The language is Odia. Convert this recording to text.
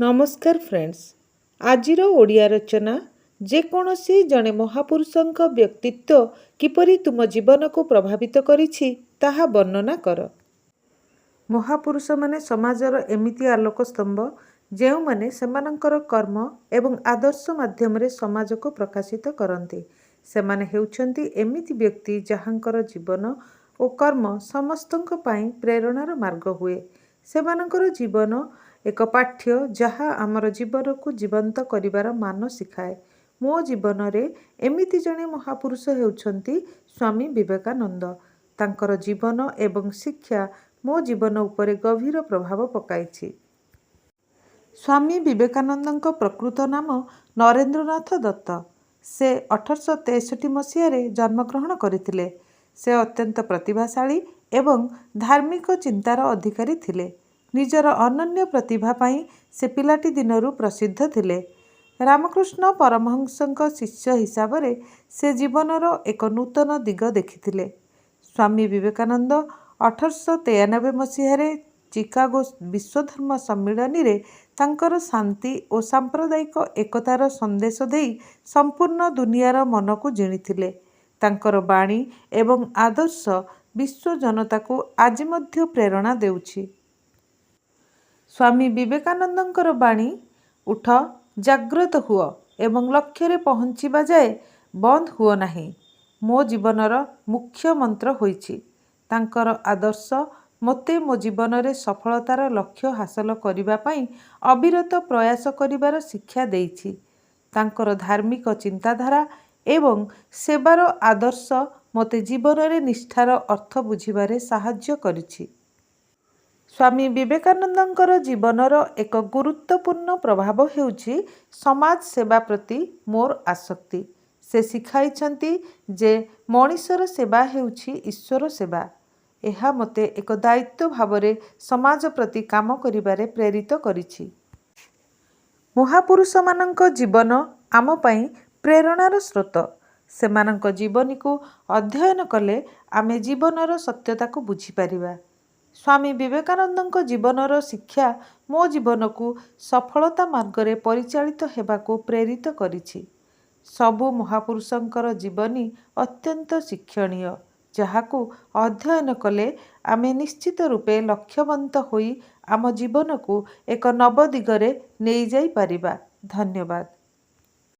ନମସ୍କାର ଫ୍ରେଣ୍ଡସ୍, ଆଜିର ଓଡ଼ିଆ ରଚନା, ଯେକୌଣସି ଜଣେ ମହାପୁରୁଷଙ୍କ ବ୍ୟକ୍ତିତ୍ୱ କିପରି ତୁମ ଜୀବନକୁ ପ୍ରଭାବିତ କରିଛି ତାହା ବର୍ଣ୍ଣନା କର। ମହାପୁରୁଷମାନେ ସମାଜର ଏମିତି ଆଲୋକ ସ୍ତମ୍ଭ, ଯେଉଁମାନେ ସେମାନଙ୍କର କର୍ମ ଏବଂ ଆଦର୍ଶ ମାଧ୍ୟମରେ ସମାଜକୁ ପ୍ରକାଶିତ କରନ୍ତି। ସେମାନେ ହେଉଛନ୍ତି ଏମିତି ବ୍ୟକ୍ତି ଯାହାଙ୍କର ଜୀବନ ଓ କର୍ମ ସମସ୍ତଙ୍କ ପାଇଁ ପ୍ରେରଣାର ମାର୍ଗ ହୁଏ। ସେମାନଙ୍କର ଜୀବନ ଏକ ପାଠ୍ୟ, ଯାହା ଆମର ଜୀବନକୁ ଜୀବନ୍ତ କରିବାର ମାନ ଶିଖାଏ। ମୋ ଜୀବନରେ ଏମିତି ଜଣେ ମହାପୁରୁଷ ହେଉଛନ୍ତି ସ୍ୱାମୀ ବିବେକାନନ୍ଦ। ତାଙ୍କର ଜୀବନ ଏବଂ ଶିକ୍ଷା ମୋ ଜୀବନ ଉପରେ ଗଭୀର ପ୍ରଭାବ ପକାଇଛି। ସ୍ୱାମୀ ବିବେକାନନ୍ଦଙ୍କ ପ୍ରକୃତ ନାମ ନରେନ୍ଦ୍ରନାଥ ଦତ୍ତ। ସେ 1863 ମସିହାରେ ଜନ୍ମଗ୍ରହଣ କରିଥିଲେ। ସେ ଅତ୍ୟନ୍ତ ପ୍ରତିଭାଶାଳୀ ଏବଂ ଧାର୍ମିକ ଚିନ୍ତାର ଅଧିକାରୀ ଥିଲେ। ନିଜର ଅନନ୍ୟ ପ୍ରତିଭା ପାଇଁ ସେ ପିଲାଟି ଦିନରୁ ପ୍ରସିଦ୍ଧ ଥିଲେ। ରାମକୃଷ୍ଣ ପରମହଂସଙ୍କ ଶିଷ୍ୟ ହିସାବରେ ସେ ଜୀବନର ଏକ ନୂତନ ଦିଗ ଦେଖିଥିଲେ। ସ୍ୱାମୀ ବିବେକାନନ୍ଦ 1893 ମସିହାରେ ଚିକାଗୋ ବିଶ୍ୱଧର୍ମ ସମ୍ମିଳନୀରେ ତାଙ୍କର ଶାନ୍ତି ଓ ସାମ୍ପ୍ରଦାୟିକ ଏକତାର ସନ୍ଦେଶ ଦେଇ ସମ୍ପୂର୍ଣ୍ଣ ଦୁନିଆର ମନକୁ ଜିଣିଥିଲେ। ତାଙ୍କର ବାଣୀ ଏବଂ ଆଦର୍ଶ ବିଶ୍ୱ ଜନତାକୁ ଆଜି ମଧ୍ୟ ପ୍ରେରଣା ଦେଉଛି। ସ୍ୱାମୀ ବିବେକାନନ୍ଦଙ୍କର ବାଣୀ, "ଉଠ, ଜାଗ୍ରତ ହୁଅ ଏବଂ ଲକ୍ଷ୍ୟରେ ପହଞ୍ଚିବା ଯାଏ ବନ୍ଦ ହୁଅ ନାହିଁ", ମୋ ଜୀବନର ମୁଖ୍ୟ ମନ୍ତ୍ର ହୋଇଛି। ତାଙ୍କର ଆଦର୍ଶ ମୋତେ ମୋ ଜୀବନରେ ସଫଳତାର ଲକ୍ଷ୍ୟ ହାସଲ କରିବା ପାଇଁ ଅବିରତ ପ୍ରୟାସ କରିବାର ଶିକ୍ଷା ଦେଇଛି। ତାଙ୍କର ଧାର୍ମିକ ଚିନ୍ତାଧାରା ଏବଂ ସେବାର ଆଦର୍ଶ ମୋତେ ଜୀବନରେ ନିଷ୍ଠାର ଅର୍ଥ ବୁଝିବାରେ ସାହାଯ୍ୟ କରିଛି। ସ୍ୱାମୀ ବିବେକାନନ୍ଦଙ୍କର ଜୀବନର ଏକ ଗୁରୁତ୍ୱପୂର୍ଣ୍ଣ ପ୍ରଭାବ ହେଉଛି ସମାଜ ସେବା ପ୍ରତି ମୋର ଆସକ୍ତି। ସେ ଶିଖାଇଛନ୍ତି ଯେ ମଣିଷର ସେବା ହେଉଛି ଈଶ୍ୱର ସେବା। ଏହା ମୋତେ ଏକ ଦାୟିତ୍ୱ ଭାବରେ ସମାଜ ପ୍ରତି କାମ କରିବାରେ ପ୍ରେରିତ କରିଛି। ମହାପୁରୁଷମାନଙ୍କ ଜୀବନ ଆମ ପାଇଁ ପ୍ରେରଣାର ସ୍ରୋତ। ସେମାନଙ୍କ ଜୀବନୀକୁ ଅଧ୍ୟୟନ କଲେ ଆମେ ଜୀବନର ସତ୍ୟତାକୁ ବୁଝିପାରିବା। ସ୍ୱାମୀ ବିବେକାନନ୍ଦଙ୍କ ଜୀବନର ଶିକ୍ଷା ମୋ ଜୀବନକୁ ସଫଳତା ମାର୍ଗରେ ପରିଚାଳିତ ହେବାକୁ ପ୍ରେରିତ କରିଛି। ସବୁ ମହାପୁରୁଷଙ୍କର ଜୀବନୀ ଅତ୍ୟନ୍ତ ଶିକ୍ଷଣୀୟ, ଯାହାକୁ ଅଧ୍ୟୟନ କଲେ ଆମେ ନିଶ୍ଚିତ ରୂପେ ଲକ୍ଷ୍ୟବନ୍ତ ହୋଇ ଆମ ଜୀବନକୁ ଏକ ନବ ଦିଗରେ ନେଇଯାଇପାରିବା। ଧନ୍ୟବାଦ।